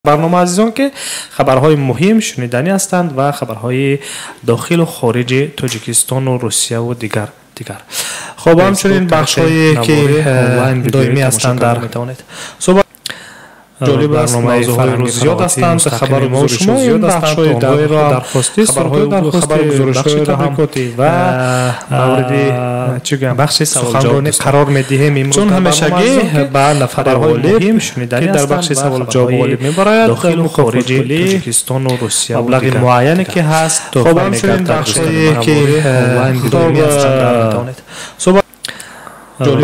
Барнома, азизон, ки хабарҳои муҳим шуниданӣ ҳастанд ва хабарҳои дохилу хориҷи Тоҷикистону Русияву дигар. Хоб, ҳамчунин бахшҳое ки доимӣ ҳастанд дар метавонед. Ҷолиб аст, мавзӯъҳои рӯз зиёд ҳастанд, хабару гузоришҳо зиёд ҳастанд, дархостӣ, хабару гузоришҳои табрикотӣ ва мавриди чӣ гӯям, бахши суханронӣ қарор медиҳем имрӯз. Чун ҳамешагӣ ба нафари ғолиб, ки дар бахши савол-ҷавоб ғолиб мебарояд, дохилу хориҷи Тоҷикистону Русия маблағи муайяне ки ҳаст, туҳфа мегардад. Бахшҳое ки доимӣ ҳастанд дар метавонед.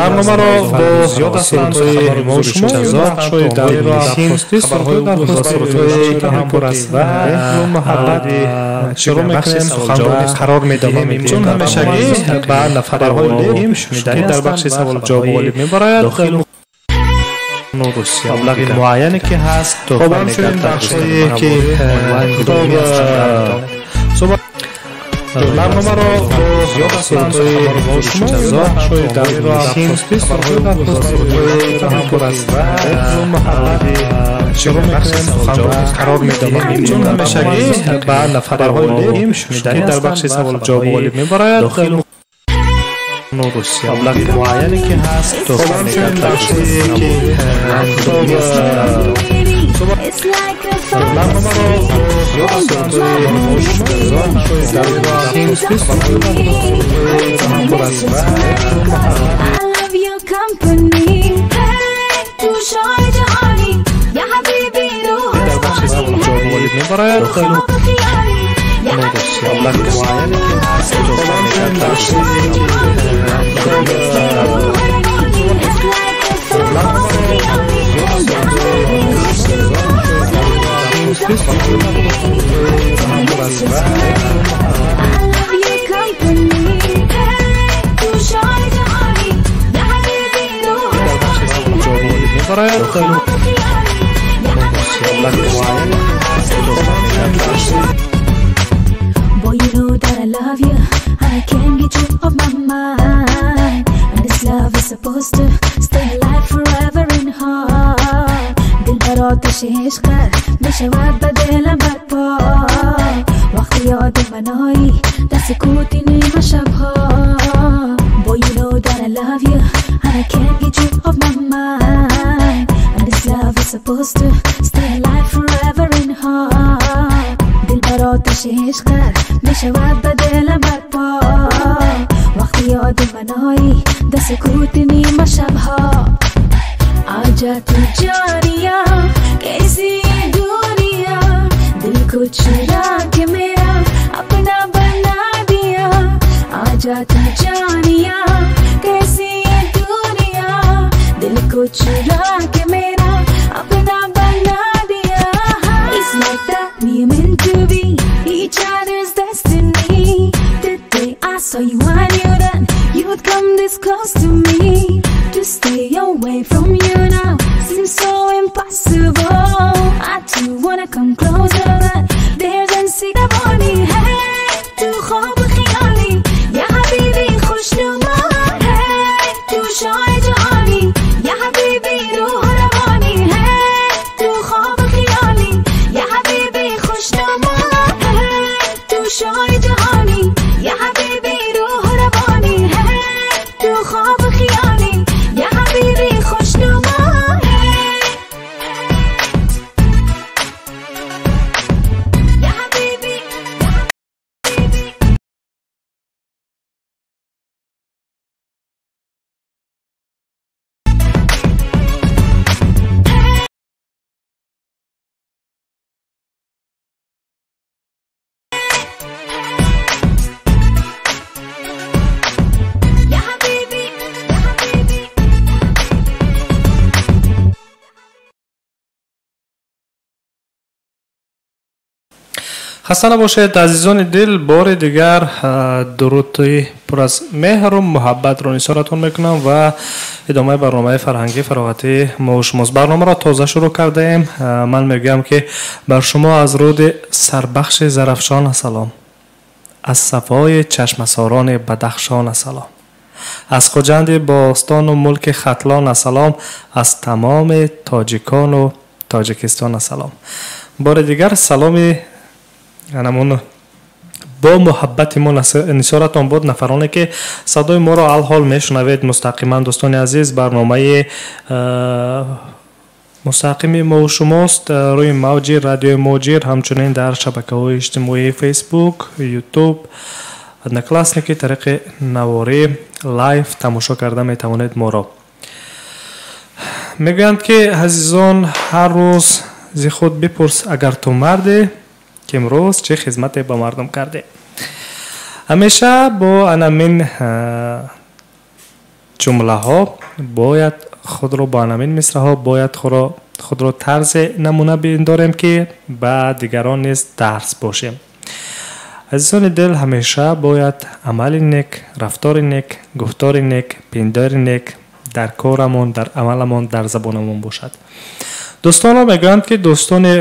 Барномаро бо зиёд ҳастанд, мо шумо бахшҳои дархостӣ ва муҳаббат шурӯъ мекунем, суханронӣ қарор медиҳем. Чун ҳамешагӣ ба нафари ғолиб, ки дар бахши савол-ҷавоб ғолиб мебарояд, маблағи муайяне ки ҳаст, туҳфа мегардад. Бахшҳое ки доимӣ ҳастанд дар метавонед. Барномаро бо зиёд ҳастанд, мо шумо бахшҳои дархостӣ ва муҳаббат шурӯъ мекунем, суханронӣ қарор медиҳем. Чун ҳамешагӣ ба нафари ғолиб, ки дар бахши савол-ҷавоб ғолиб мебарояд, маблағи муайяне ки ҳаст, туҳфа мегардад. Барномаро бо зиёд ҳастанд, дар бахши савол-ҷавоб ғолиб мебарояд, маблағи муайяне ки ҳаст, туҳфа мегардад. Boy, you know that I love you, I can't get you off my mind. And this love is supposed to stay alive forever in heart. دل بر آتش عشق میشود به دلم برپا. وقتی یاد من آیی در سکوت نیمه شبها. Boy, you know that I love you, and I can't get you off my mind. And this love is supposed to stay alive forever in heart. دل بر آتش عشق میشود به دلم برپا. وقتی یاد من آیی در سکوت نیمه شبها. आजा तू जानिया कैसी ये दुनिया, दिल को चुरा के मेरा अपना बना दिया। आजा तू जानिया कैसी ये दुनिया, दिल को चुरा के मेरा अपना बना दिया। It's like that we are meant to be each other's destiny. The day I saw you I knew that you'd come this close to me. To stay away from you now seems so impossible. I do wanna come closer, but there's insecurity. Hey, tu khab khayali, ya habibi khushnuma. Hey, tu shoy jahani, ya habibi ruh rawani. Hey, tu khab khayali, ya habibi khushnuma. Hey, tu shoy jahani, ya habibi ruh rawani. Hey, tu khab khayali, يا حبيبي خوشنما. يا حبيبي يا حبيبي. يا حبيبي يا حبيبي. Хаста набошед, азизони дил, бори дигар дуруди пур аз меҳру муҳаббатро нисоратон мекунам ва идомаи барномаи фарҳангӣ фароғатии мо шумост. Барномаро тоза шурӯъ кардаем. Ман мегӯям ки бар шумо аз руди сарбахши Зарафшон салом, аз сафои чашмасорони Бадахшон салом, аз Хуҷанди бостону мулки Хатлон салом, аз тамоми тоҷикону Тоҷикистона салом. Бори дигар саломи анамон бо муҳаббати мо нисоратон буд. Нафароне ки садои моро алҳол мешунавед мустақиман, дӯстони азиз, барномаи мустақими мо шумост рӯи мавҷи радиои Муҳоҷир, ҳамчунин дар шабакаҳои иҷтимоии Фейсбук, Ютуб, Одноклассники тариқи наворӣ лайв тамошо карда метавонед моро. Мегӯянд ки азизон, ҳар рӯз зи худ бипурс, агар ту мардӣ, ки имрӯз чӣ хизмате ба мардум кардӣ. Ҳамеша бо анамин ҷумлаҳо бояд худро, бо анамин мисраҳо бояд худро тарзе намуна биндорем, ки ба дигарон низ дарс бошем. Азизони дил, ҳамеша бояд амали нек, рафтори нек, гуфтори нек, пиндори нек дар корамон, дар амаламон, дар забонамон бошад. Дӯстонро мегӯянд ки дӯстони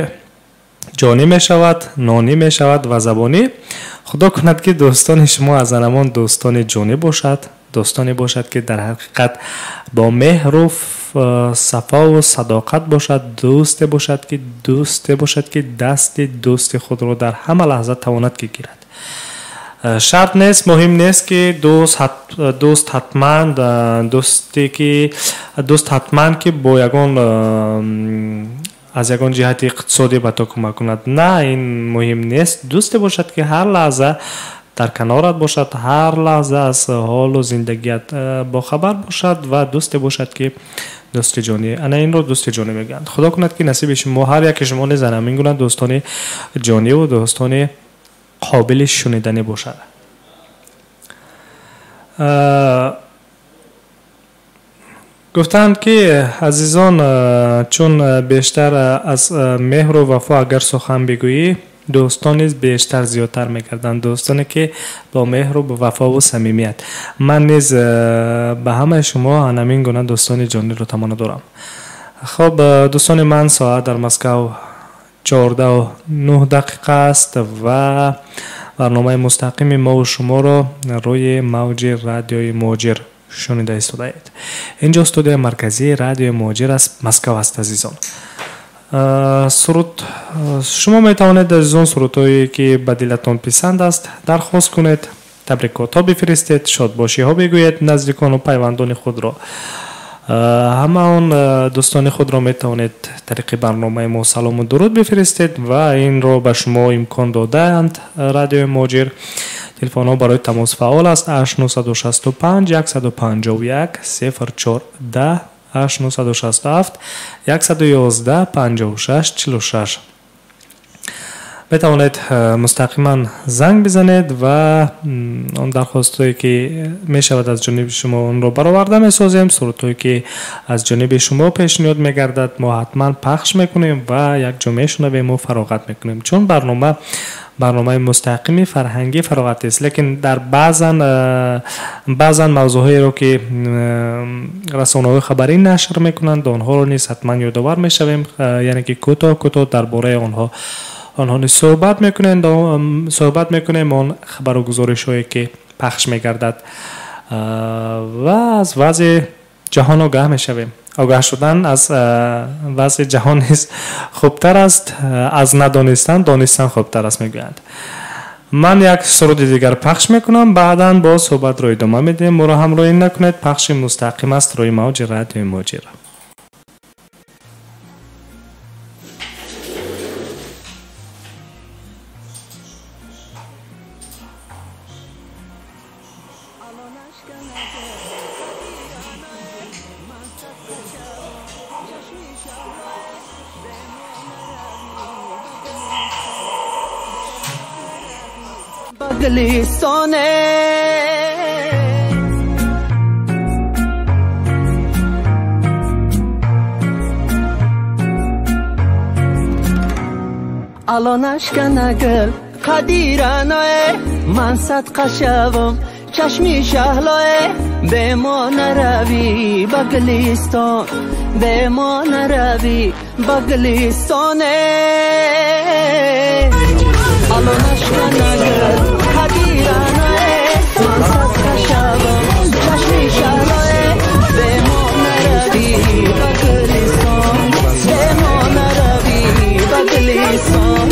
ҷонӣ мешавад, нонӣ мешавад ва забонӣ. Худо кунад ки дӯстони шумо аз анамон дӯстони ҷонӣ бошад, дӯстоне бошад ки дар ҳақиқат бо меҳру сафову садоқат бошад, дӯсте бошад ки дасти дӯсти худро дар ҳама лаҳза тавонад ки гирад. Шарт нест, муҳим нест ки дӯст ҳатман дӯст ҳатман ки бо ягон аз ягон ҷиҳати иқтисодӣ ба ту кӯмак кунад. На, ин муҳим нест. Дӯсте бошад ки ҳар лаҳза дар канорат бошад, ҳар лаҳза аз ҳолу зиндагият бохабар бошад ва дӯсте бошад ки дӯсти ҷонӣ. Ана инро дӯсти ҷонӣ мегӯянд. Худо кунад ки насиби шумо, ҳар яке шумо низ ана ҳамин гуна дӯстони ҷониву дӯстони қобили шуниданӣ бошад. Гуфтанд ки азизон, чун бештар аз меҳру вафо агар сухан бигӯӣ, дӯстон низ бештар зиёдтар мекарданд, дӯстоне ки бо меҳру вафову самимият. Ман низ ба ҳамаи шумо ҳамин гуна дӯстони ҷониро таманно дорам. Хоб, дӯстони ман, соат дар Москав 14:09 аст ва барномаи мустақими мову шуморо рӯи мавҷи радиои Муҳоҷир шунида истодаед. Инҷо студияи марказии радиои Муҳоҷир аст, Москав аст, азизон. Суруд шумо метавонед, азизон, сурудҳое ки ба дилатон писанд аст дархост кунед, табрикотҳо бифиристед, шодбошиҳо бигӯед наздикону пайвандони худро. Ҳама он дӯстони худро метавонед тариқи барномаи мо салому дуруд бифиристед ва инро ба шумо имкон додаанд радиои Муҳоҷир. Телефонҳо барои тамос фаъол аст: 8965 151 04 10, 8967 111 56 46. Метавонед мустақиман занг бизанед ва он дархостҳое ки мешавад аз ҷониби шумо онро бароварда месозем. Сурудҳое ки аз ҷониби шумо пешниҳод мегардад мо ҳатман пахш мекунем ва якҷо мешунавем ва фароғат мекунем, чун барномаи мустақими фарҳангӣ фароғатист. Лекин дар баъзан мавзӯъҳоеро ки расонаҳои хабарӣ нашр мекунанд, онҳоро низ ҳатман ёдовар мешавем, яъне ки кӯтоҳ кӯтоҳ дар бораи онҳо низ суҳбат мекунем, он хабару гузоришҳое ки пахш мегардад ва аз вазъи ҷаҳон огаҳ мешавем. Огаҳ шудан аз вазъи ҷаҳон низ хубтар аст, аз надонистан донистан хубтар аст, мегӯянд. Ман як суруди дигар пахш мекунам, баъдан боз суҳбатро идома медиҳем. Моро ҳамроҳӣ накунед, пахши мустақим аст рӯи мавҷи радиои Муҳоҷир. Gulisone Alonashkanagil qadiranoe man sadqa shavam чашми шаҳлое бе мо наравӣ ба Гулистон, бе мо наравӣ ба Гулистоне. Алонашканагил қадираное ман садқа шавам чашми шаҳлое бе мо наравӣ ба Гулистон, бе мо наравӣ. Guliston.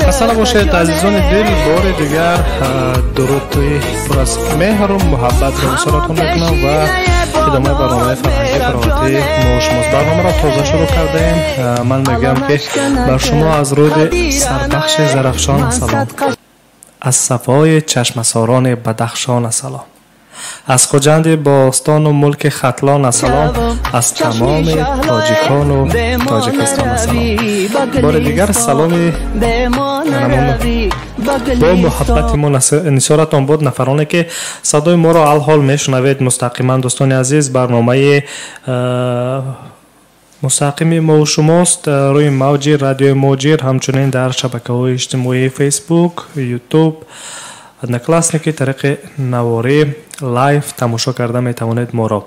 Хаста набошед, азизони дил, бори дигар дуруди пур аз меҳру муҳаббатро нисоратон мекунам ва идомаи барномаи фарҳангии фароғатии мо шумост. Барномаро тоза шурӯъ кардаем. Ман мегӯям, ки бар шумо аз рӯди сарбахши Зарафшон салом, аз сафои чашмасорони Бадахшона салом, аз Хуҷанди бостону мулки Хатлона салом, аз тамоми тоҷикону Тоҷикистона салом. Бори дигар саломи бо муҳаббати мо нисоратон буд. Нафароне ки садои моро алҳол мешунавед мустақиман, дӯстони азиз, барномаи мустақими мо шумост рӯи мавҷи радиои Муҳоҷир, ҳамчунин дар шабакаҳои иҷтимоии Фейсбук, Ютуб, Одноклассники тариқи наворӣ лайв тамошо карда метавонед моро.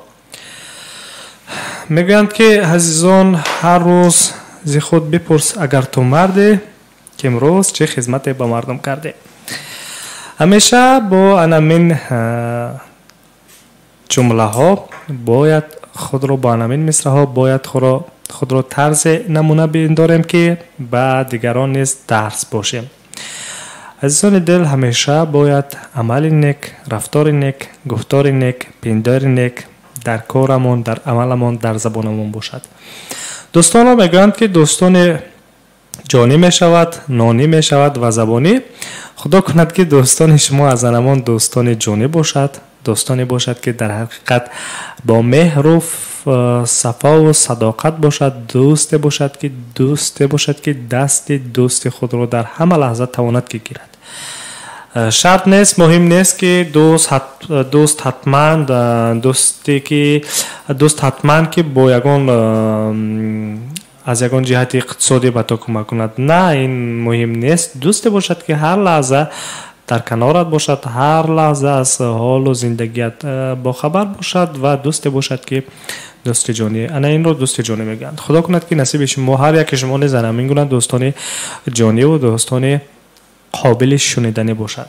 Мегӯянд, ки азизон, ҳар рӯз зи худ бипурс, агар ту мардӣ, ки имрӯз чӣ хизмате ба мардум кардӣ. Ҳамеша бо анамин ҷумлаҳо бояд худро, бо анамин мисраҳо бояд худро тарзе намуна биндорем, ки ба дигарон низ дарс бошем. Азизони дил, ҳамеша бояд амали нек, рафтори нек, гуфтори нек, пиндори нек дар корамон, дар амаламон, дар забонамон бошад. Дӯстонро мегӯянд, ки дӯстони ҷонӣ мешавад, нонӣ мешавад ва забонӣ. Худо кунад, ки дӯстони шумо аз анамон дӯстони ҷонӣ бошад, дӯстоне бошад, ки дар ҳақиқат бо меҳру сафову садоқат бошад, дӯсте бошад, ки дасти дӯсти худро дар ҳама лаҳза тавонад ки гирад. Шарт нест, муҳим нест, ки дӯст ҳатман дӯсте ки дӯст ҳатман ки бо ягон аз ягон ҷиҳати иқтисодӣ ба ту кӯмак кунад. На, ин муҳим нест. Дӯсте бошад, ки ҳар лаҳза дар канорат бошад, ҳар лаҳза аз ҳолу зиндагият бохабар бошад ва дӯсте бошад, ки дӯсти ҷонӣ. Ана инро дӯсти ҷонӣ мегӯянд. Худо кунад, ки насиби шумо, ҳар яке шумо низ ана ҳамин гуна дӯстони ҷониву дӯстони қобили шуниданӣ бошад.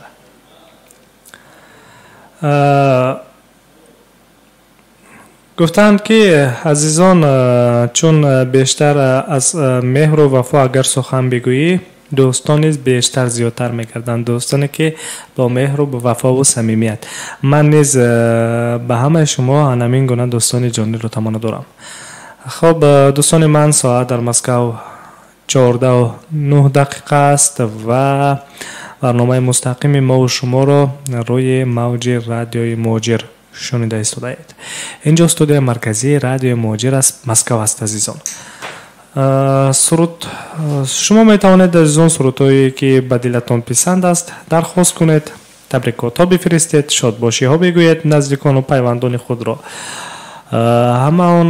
Гуфтанд, ки азизон, чун бештар аз меҳру вафо агар сухан бигӯӣ. Дӯстон низ бештар зиёдтар мекарданд, дӯстоне ки бо меҳру бо вафову самимият. Ман низ ба ҳамаи шумо ҳамин гуна дӯстони ҷониро таманно дорам. Хоб, дӯстони ман, соат дар Москав 14:09 аст ва барномаи мустақими мову шуморо рӯи мавҷи радиои Муҳоҷир шунида истодаед. Инҷо студияи марказии радиои Муҳоҷир аст, Москав аст, азизон. Суруд шумо метавонед, азизон, сурудҳое ки ба дилатон писанд аст дархост кунед, табрикотҳо бифиристед, шодбошиҳо бигӯед наздикону пайвандони худро. Ҳама он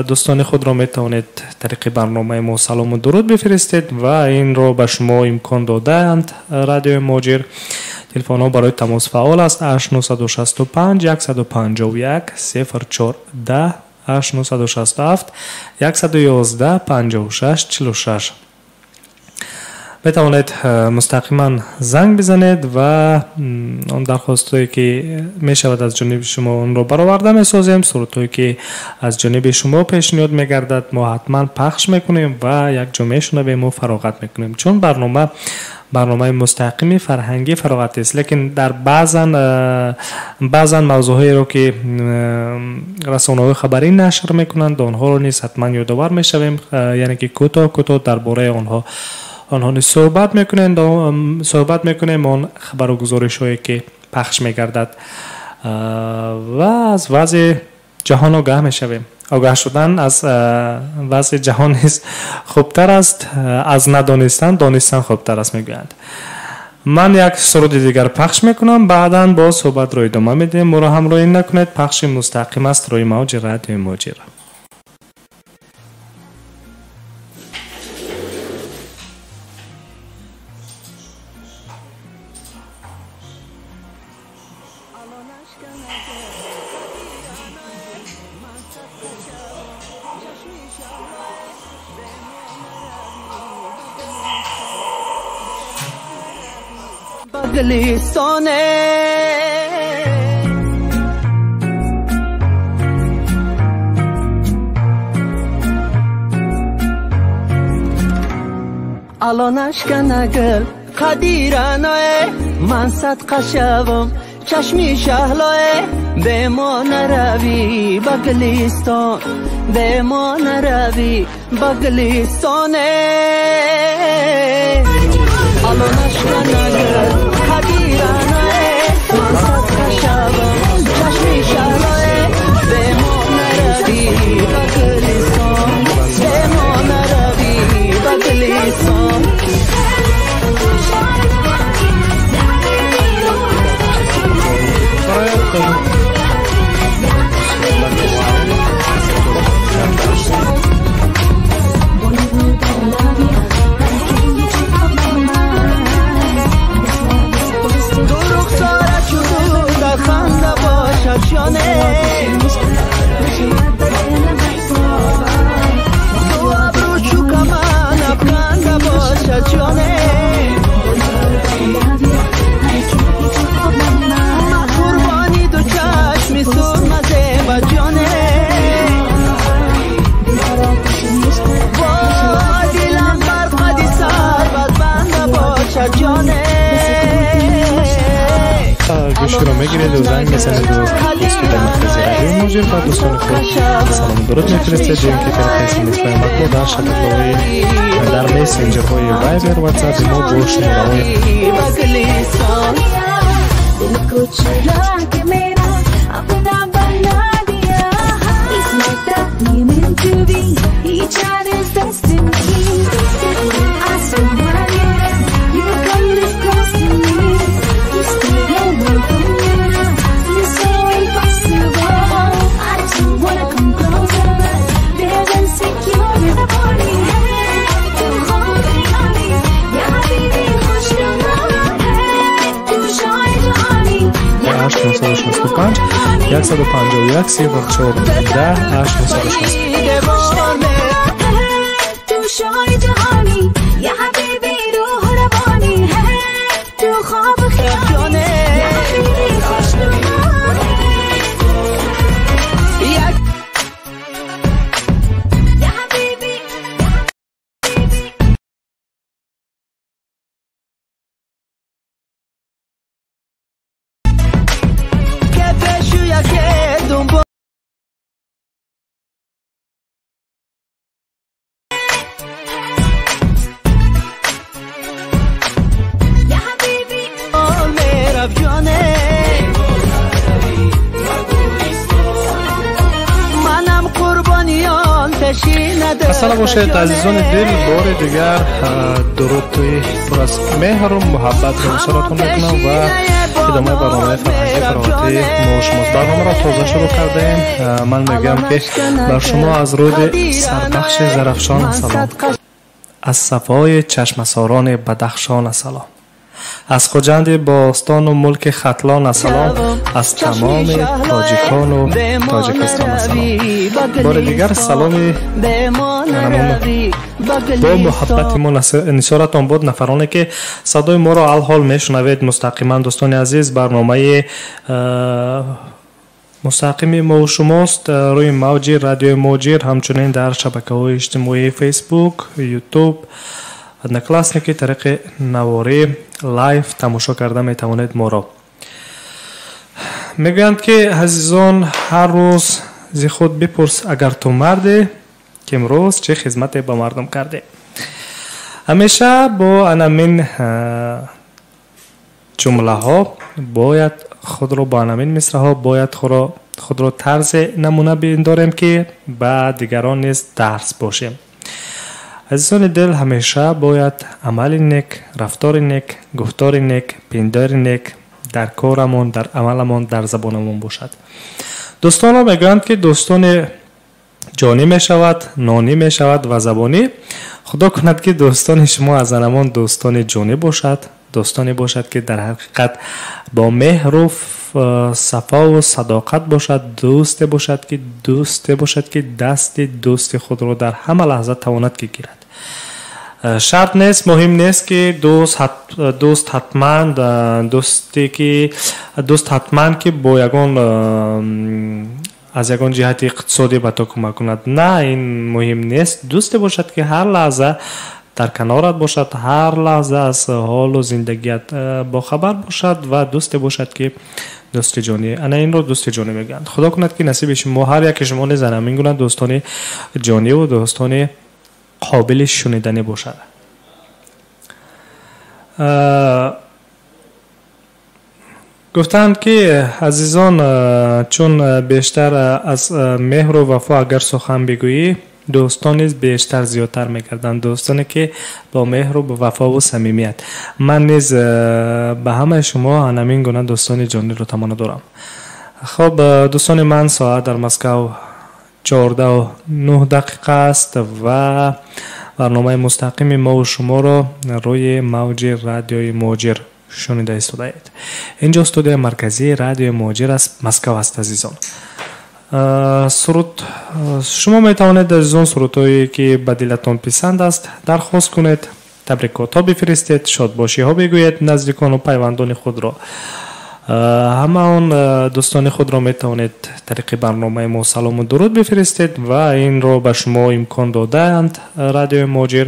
дӯстони худро метавонед тариқи барномаи мо салому дуруд бифиристед ва инро ба шумо имкон додаанд радиои Муҳоҷир. Телефонҳо барои тамос фаъол аст: 8965 151 04 10, 8967 111 56 46. Метавонед мустақиман занг бизанед ва он дархостҳое ки мешавад аз ҷониби шумо онро бароварда месозем. Сурудҳое ки аз ҷониби шумо пешниҳод мегардад мо ҳатман пахш мекунем ва якҷо мешунавем ва фароғат мекунем, чун барнома барномаи мустақими фарҳангӣ фароғатист. Лекин дар баъзан мавзӯъҳоеро ки расонаҳои хабарӣ нашр мекунанд, онҳоро низ ҳатман ёдовар мешавем, яъне ки кӯтоҳ кӯтоҳ дар бораи онҳо низ суҳбат мекунем, он хабару гузоришҳое ки пахш мегардад ва аз вазъи ҷаҳон огаҳ мешавем. Огаҳ шудан аз вазъи ҷаҳон низ хубтар аст, аз надонистан донистан хубтар аст, мегӯянд. Ман як суруди дигар пахш мекунам, баъдан боз суҳбатро идома медиҳем. Моро ҳамроҳӣ накунед, пахши мустақим аст рӯи мавҷи радиои Муҳоҷир. Guliston. Ало нашкана гул қадираное, ман садқа шавам чашми шаҳлое, бе мо наравӣ ба Гулистон, бе мо наравӣ ба Гулистоне. Ало нашкана гул қадираное, ман садқа шавам чашми шаҳлое, бе мо наравӣ ба Гулистон, бе мо наравӣ ба Гулистон. Гӯширо мегиред ва занг мезанед ва студияи марказии радиои Муҳоҷир ба дӯстони худ салому дуруд мефиристед, ё ин ки тариқи смс паёмакҳо дар шабакаҳои дар мессенҷерҳои Вайбер, Ватсап мо бо шумораҳои 965 151 04 10 860. мераб ҷоне. Манам қурбониён. Хаста бошед, азизони дил. Бори дигар дуруди пур аз меҳру муҳаббатро нисоратон мекунам ва идомаи барномаи фарҳангии фароғатии мо шумост. Барномаро тоза шурӯъ кардаем. Ман мегӯям, ки бар шумо аз рӯди сарбахши Зарафшон салом, аз сафои чашмасорони Бадахшона салом, аз Хуҷанди бостону мулки Хатлона салом, аз тамоми тоҷикону Тоҷикистона салом. Бори дигар саломи бо муҳаббати мо нисоратон буд. Нафароне ки садои моро алҳол мешунавед мустақиман, дӯстони азиз, барномаи мустақими мову шумост рӯи мавҷи Радиои Муҳоҷир, ҳамчунин дар шабакаҳои иҷтимоии Фейсбук, Ютуб, Одноклассники тариқи наворӣ лайв тамошо карда метавонед моро. Мегӯянд, ки азизон, ҳар рӯз зи худ бипурс, агар ту мардӣ, ки имрӯз чӣ хизмате ба мардум кардӣ. Ҳамеша бо анамин ҷумлаҳо бояд худро, бо анамин мисраҳо бояд худро тарзе намуна биндорем, ки ба дигарон низ дарс бошем. Азизони дил, ҳамеша бояд амали нек, рафтори нек, гуфтори нек, пиндори нек дар корамон, дар амаламон, дар забонамон бошад. Дӯстонро мегӯянд, ки дӯстони ҷонӣ мешавад, нонӣ мешавад ва забонӣ. Худо кунад, ки дӯстони шумо аз анамон дӯстони ҷонӣ бошад, дӯстоне бошад, ки дар ҳақиқат бо меҳру сафову садоқат бошад, дӯсте бошад, ки дасти дӯсти худро дар ҳама лаҳза тавонад, ки гирад. Шарт нест, муҳим нест, ки дӯст ҳатман, дӯсте ки дӯст ҳатман ки бо ягон аз ягон ҷиҳати иқтисодӣ ба ту кӯмак кунад. На, ин муҳим нест. Дӯсте бошад, ки ҳар лаҳза дар канорат бошад, ҳар лаҳза аз ҳолу зиндагият бохабар бошад ва дӯсте бошад, ки дӯсти ҷонӣ. Ана инро дӯсти ҷонӣ мегӯянд. Худо кунад, ки насиби шумо, ҳар яке шумо низ ана ҳамин гуна дӯстони ҷониву дӯстони қобили шуниданӣ бошад. Гуфтанд, ки азизон, чун бештар аз меҳру вафо агар сухан бигӯӣ, дӯстон низ бештар зиёдтар мекарданд, дӯстоне ки бо меҳру вафову самимият. Ман низ ба ҳамаи шумо ҳамин гуна дӯстони ҷониро таманно дорам. Хоб, дӯстони ман, соат дар Москав 14:09 аст ва барномаи мустақими мову шуморо рӯи мавҷи Радиои Муҳоҷир шунида истодаед. Инҷо студияи марказии Радиои Муҳоҷир аст, Москав аст, азизон. Суруд шумо метавонед, азизон, сурудҳое ки ба дилатон писанд аст, дархост кунед, табрикотҳо бифиристед, шодбошиҳо бигӯед, наздикону пайвандони худро, ҳама он дӯстони худро метавонед тариқи барномаи мо салому дуруд бифиристед ва инро ба шумо имкон додаанд Радиои Муҳоҷир.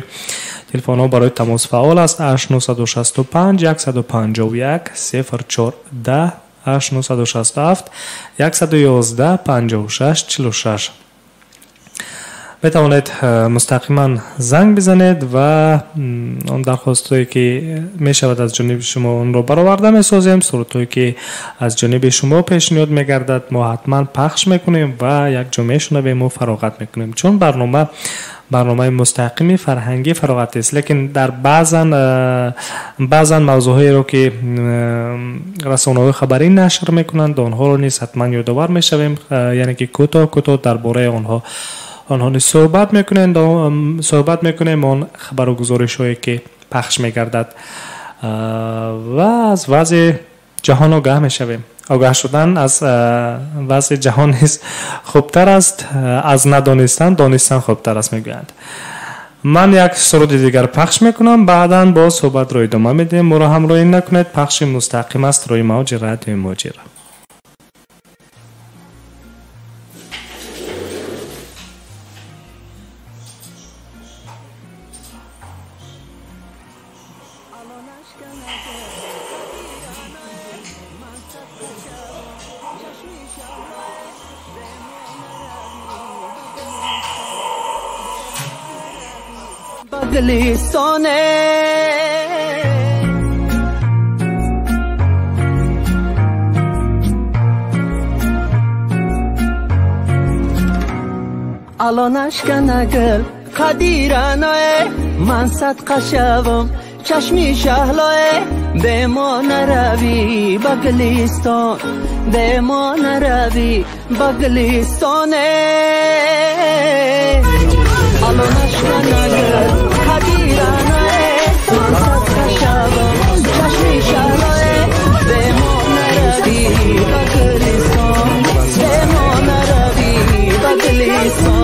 Телефонҳо барои тамос фаъол аст: 965 151 04 10, 8967 111 56 46. Метавонед мустақиман занг бизанед ва он дархостҳое ки мешавад аз ҷониби шумо, онро бароварда месозем. Сурудҳое ки аз ҷониби шумо пешниҳод мегардад, мо ҳатман пахш мекунем ва якҷо мешунавему фароғат мекунем, чун барнома барномаи мустақими фарҳангӣ фароғатист. Лекин дар баъзан мавзӯъҳоеро ки расонаҳои хабарӣ нашр мекунанд, онҳоро низ ҳатман ёдовар мешавем, яъне ки кӯтоҳ кӯтоҳ дар бораи онҳо низ суҳбат мекунем, он хабару гузоришҳое ки пахш мегардад, ва аз вазъи ҷаҳон огаҳ мешавем. Огаҳ шудан аз вазъи ҷаҳон низ хубтар аст, аз надонистан донистан хубтар аст, мегӯянд. Ман як суруди дигар пахш мекунам, баъдан боз суҳбатро идома медиҳем. Моро ҳамроҳӣ накунед. Пахши мустақим аст рӯи мавҷи Радиои Муҳоҷир. Gulistoné. Ало нашканагил қадираное ман садқа шавам чашми шаҳлое бе мо наравӣ ба Гулистон бе мо наравӣ ба Гулистоне Ало нашканагил қадираное ман садқа шавам чашми шаҳлое бе мо наравӣ ба Гулистон бе мо наравӣ ба Гулистон.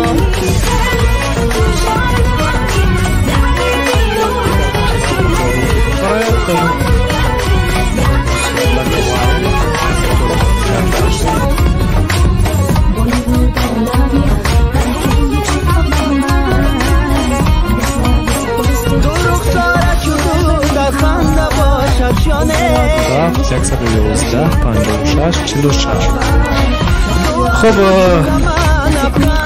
111 56 46. Хуб,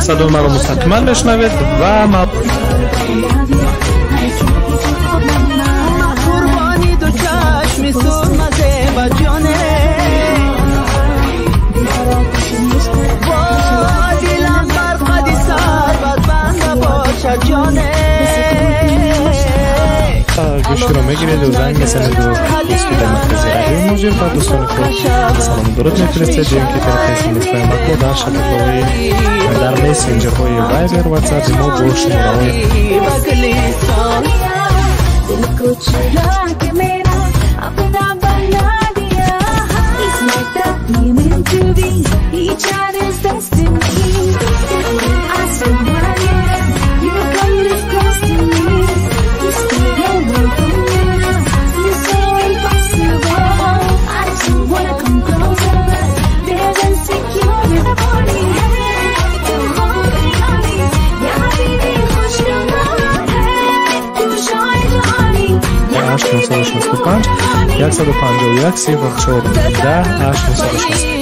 садои маро мустақиман мешунавед ва қурбони ду чашми сурмазе ба ҷоне дилам бар қади сар бадбанда бошад ҷоне. Гӯширо мегиред ва занг мезанед ва студияи маркази радиои Муҳоҷир ба дӯстони худ салому дуруд мефиристед ё ин ки тариқи смс-ҳои мо дар шабакаҳои дар мессенҷерҳои Viber, WhatsApp мо бо шумораҳои 965 151 34 10 860.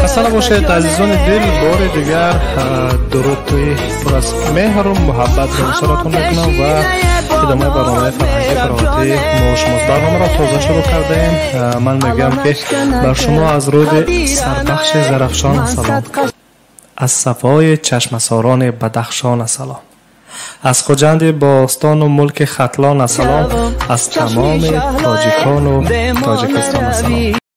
Хаста бошед, азизони дил, бори дигар дуруди пур аз меҳру муҳаббатро нусратон мекунам ва идомаи барномаи фарҳангии фароғатии мо шумост. Барномаро тоза шурӯъ кардаем. Ман мегӯям ки бар шумо аз рӯди сарбахши Зарафшон салом, аз сафои чашмасорони Бадахшон салом, аз Хуҷанди бостону мулки Хатлон салом, аз тамоми тоҷикону Тоҷикистон салом.